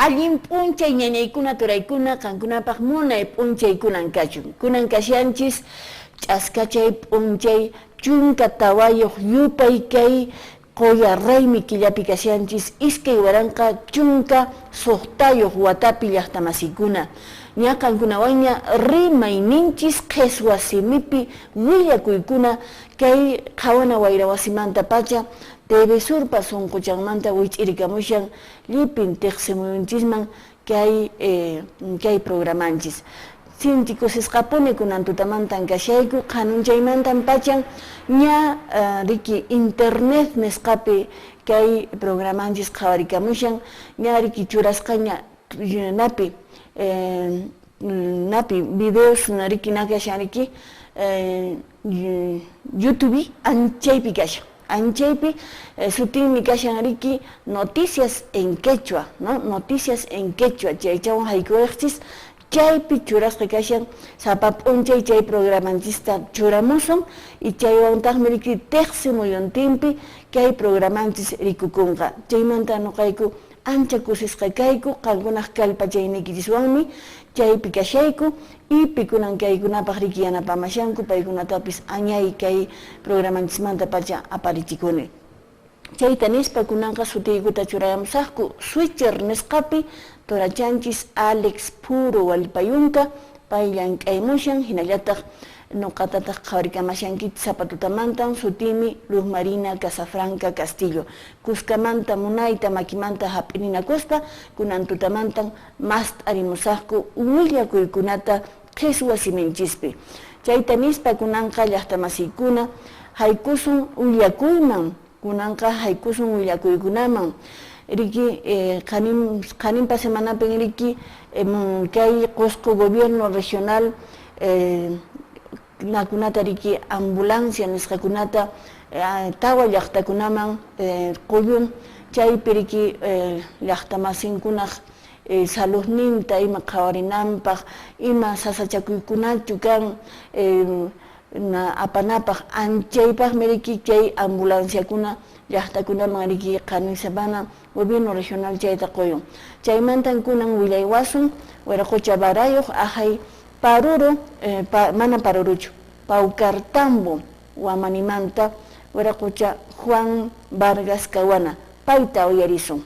Allin p'unchay ñañaykuna turaykuna qankunapaq munay p'unchaykunan kachun. Kunan kashanchis ch'askachay p'unchay 14 yupay kay Qoya Raymi killapi kashanchis 2016 watapi llaqtamasikuna. Ña qankunawanña rimayninchis qheswa simipi willakuykuna kay qhawana wayrawasimanta pacha TV Surpa sunquchanmanta wich'irikamushan llipin tiqsimuyunchisman kay kay programanchis. Sinchi kusisqapuni kunan tutamantan kashayku, qhanunchaymantan pachan ña riki internet nisqapi kay programanchis qhawarikamushan, ña riki churasqaña napi napi videos riki nakashan riki YouTube anchaypi kashan. Anchaypi sutinmi kashan riki Noticias en Quechua, no? Noticias en Quechua chaychawan haykuriqchis chaypi churasqa kashan sapa p'unchay chay programanchista churamusun y chaywantaqmi riki tiqsi muyuntinpi kay programanchis rikukunqa. Chaymanta nuqayku ancha kusisqa kayku qankunaq kallpachayniykichiswanmi chaypi kashayku y pikunan kaykunapaq riki yanapamashanku paykunatapis añay kay programanchismanta pacha aparichikuni. Chayta nispa kunanqa sutiykuta churayamusaqku switcher nisqapi turachanchis Alex Puro Wallpayunka pay llank'aymushan hinallataq nuqatataq qhawarikamashankichis sapa tutamantan sutimi Luz Marina Casafranca Castillo. Kuskamanta munayta makimanta hap'irinakuspa kunan tutamantan mast'arimusaqku willakuykunata qheswa siminchispi. Chayta nispa kunanqa llaqtamasiykuna haykusun willakuyman, kunanqa haykusun willakuykunaman. Riki qaninpa semanapin riki kay Qusqu Gobierno Regional nakunata riki ambulancia nisqakunata tawa llaqtakunaman quyun, chaypi riki llaqtamasinkunaq saludninta ima qhawarinanpaq, ima sasachakuykunachu kan apanapaq, anchaypaqmi riki chay ambulanciakuna llaqtakunaman riki qanin semana Gobierno Regional chayta quyun. Chaymantan kunan willaywasun Wiraqocha Barayuq ahay Paruro, mana Paruruchu, Paucartambo wamanimanta Wiraqocha Juan Vargas Cahuana, payta uyarisun.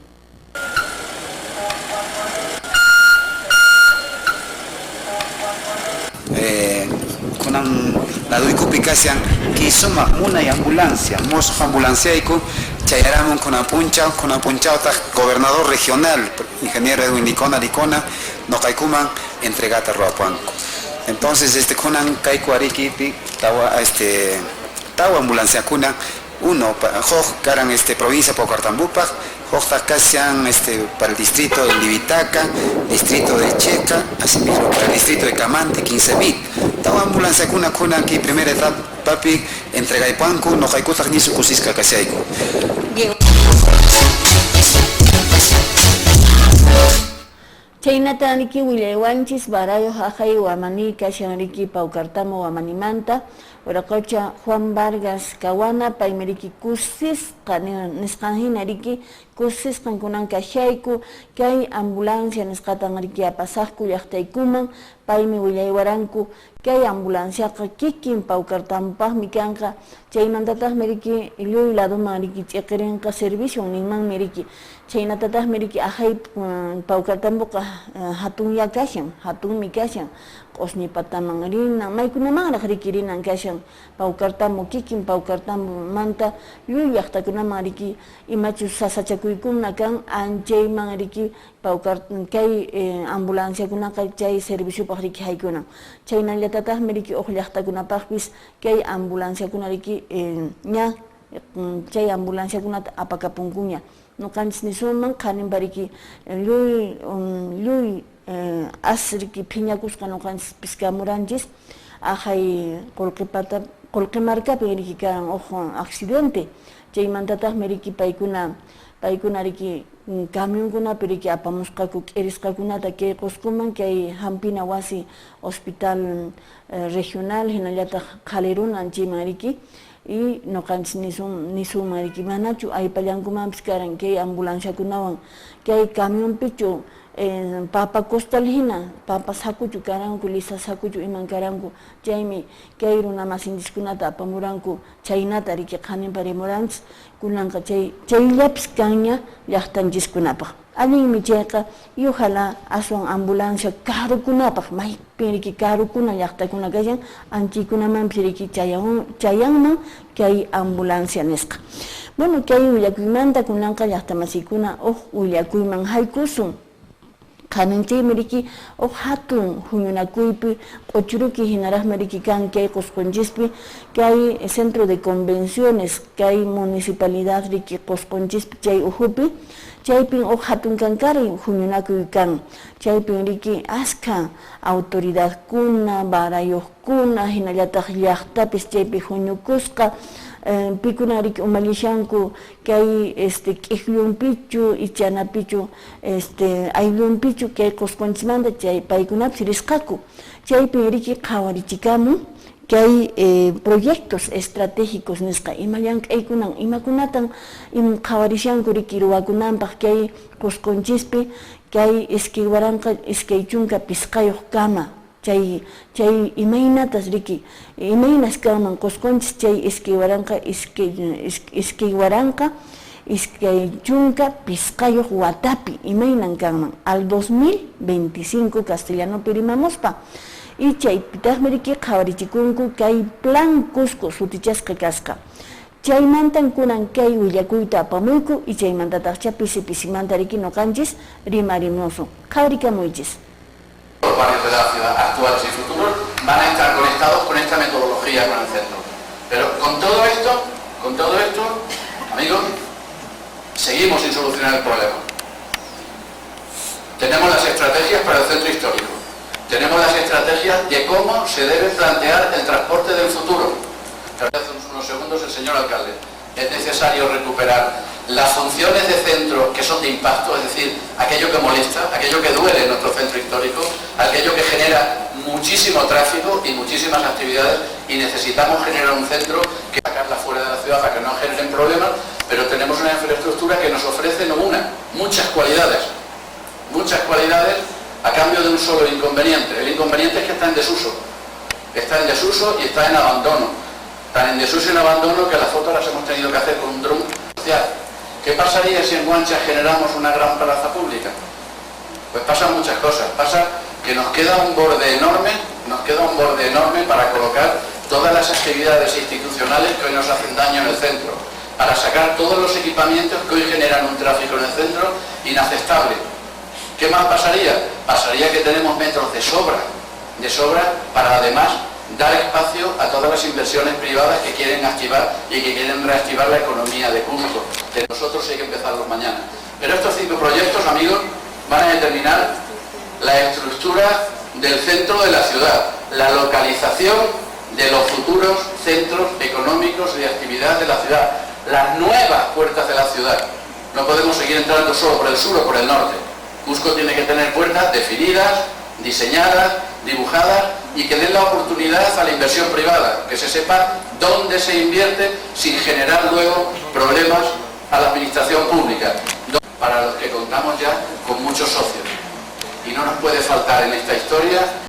Kunan laduykupi kashan kay sumaq munay ambulancia, musuq ambulanciayku chayaramun kunan p'unchaw, kunan p'unchawtaq gobernador regional, ingeniero Edwin Licona Licona, noqaykuman entregata ruwapuwanku. Entonces kunan kayku arikipi tawa tawa ambulanciakuna, uno huk karan provincia Paucartambupaq, huktaq kashan para el distrito de Livitaca, distrito de Checa, asimismo para el distrito de Camante, 15.000. Tawa ambulanciakuna kunan kay primera etapapi entregaypuanku, noqaykutaq nisu kusisqa kashayku. Chaynata riki willaywanchis Barayuq ahay wamani kashan riki Paucartambo wamanimanta Wiraqocha Juan Vargas Cahuana, paymi riki kusisqa nisqan hina riki kusisqan kunan kashayku kay ambulancia nisqatan riki apasaqku llaqtaykuman, paymi willaywaranku kay ambulanciaqa kikin Paucartambopaqmi kanqa, chaymantataqmi riki lluy laduman riki ch'iqirinqa servicio ninmanmi riki, chaynatataqmi riki ahay Paucartamboqa hatunya kashan, hatunmi kashan, q'usñipataman rinan, maykunamanraq riki rinan kashan Paucartambo kikin Paucartambomanta lluy llaqtakunaman riki imachus sasachakuykuna kan anchayman riki kay ambulanciakunaqa chay serviciopaq riki haykunan. Chaynallatataqmi riki huk llaqtakunapaqpis kay ambulanciakuna riki ña chay ambulanciakunata apakapunkuña. Nuqanchis nisunman qaninpa riki lluy lluy as riki phiñakusqa nuqanchispis kamuranchis ahay qullqipata qullqimarkapi riki karan huk accidente, chaymantataqmi riki paykuna paykuna riki camionkunapi riki apamusqaku k'irisqakunata kay Qusquman kay hampina wasi hospital regional hinallataq qhalirunan chayman riki y nuqanchis nisun nisunman riki manachu aypallankumanpis karan kay ambulanciakunawan kay camionpichu Papa costal hina, papa sakuchu karanku, lisa sakuchu iman karanku, chaymi kay runa masinchiskunata apamuranku, chaynata riki qhaninparimuranchis, kunanqa chay chayllapis kanña llaqtanchiskunapaq. Allinmi chayqa, y ojalá aswan ambulancia karukunapaq, maypin riki karukuna llaqtakuna kashan, anchaykunamanpis riki chayanman kay ambulancia nisqa. Bueno, kay willakuymanta kunanqa llaqtamasikuna huk willakuyman haykusun. Qhaninchaymi riki huk hatun huñunakuypi q'uchuruki hinaraqmi riki kan kay Qusqunchispi, kay centro de convenciones, kay municipalidad riki Qusqunchispi chay uhupi, chaypin huk hatun kankari huñunakuy kan, chaypin riki askha autoridadkuna, barayuqkuna, hinallataq llaqtapis chaypi huñukusqa, pikuna riki umallishanku kay k'ikllunpichu, ichanapichu, ayllunpichu kay Qusqunchismanta chay paykunapis risqaku, chaypin riki qhawarichikamun kay proyectos estratégicos nisqa, ima llank'aykunan, imakunatan qhawarishanku riki ruwakunanpaq kay Qusqunchispi kay 2025 kama, chay imaynatas riki, imaynas kanman Qusqunchis chay 2025 watapi imaynan kanman al 2025 castellanopi rimamuspa. Y chaypitaqmi riki qhawarichikunku kay plan Cusco sutichasqa kasqa. Chaymantan kunan kay willakuyta apamuyku y chaymantataqcha pisi pisimanta riki noqanchis rimarimusun. Qhawarikamuychis. Los barrios de la ciudad actuales y futuros van a estar conectados con esta metodología, con el centro. Pero con todo esto, amigos, seguimos sin solucionar el problema. Tenemos las estrategias para el centro histórico. Tenemos las estrategias de cómo se debe plantear el transporte del futuro. Hace unos segundos el señor alcalde. Es necesario recuperar las funciones de centro que son de impacto, es decir, aquello que molesta, aquello que duele en nuestro centro histórico, aquello que genera muchísimo tráfico y muchísimas actividades, y necesitamos generar un centro que sacarla fuera de la ciudad para que no generen problemas, pero tenemos una infraestructura que nos ofrece no una, muchas cualidades a cambio de un solo inconveniente. El inconveniente es que está en desuso y está en abandono. Tan en desuso y en abandono que las fotos las hemos tenido que hacer con un dron social. ¿Qué pasaría si en Guancha generamos una gran plaza pública? Pues pasan muchas cosas. Pasa que nos queda un borde enorme, para colocar todas las actividades institucionales que hoy nos hacen daño en el centro, para sacar todos los equipamientos que hoy generan un tráfico en el centro inaceptable. ¿Qué más pasaría? Pasaría que tenemos metros de sobra para además dar espacio a todas las inversiones privadas que quieren activar y que quieren reactivar la economía de Cusco. De nosotros hay que empezarlos mañana. Pero estos 5 proyectos, amigos, van a determinar la estructura del centro de la ciudad, la localización de los futuros centros económicos y de actividad de la ciudad, las nuevas puertas de la ciudad. No podemos seguir entrando solo por el sur o por el norte. Cusco tiene que tener puertas definidas, diseñadas, dibujadas y que den la oportunidad a la inversión privada, que se sepa dónde se invierte sin generar luego problemas a la administración pública, para los que contamos ya con muchos socios. Y no nos puede faltar en esta historia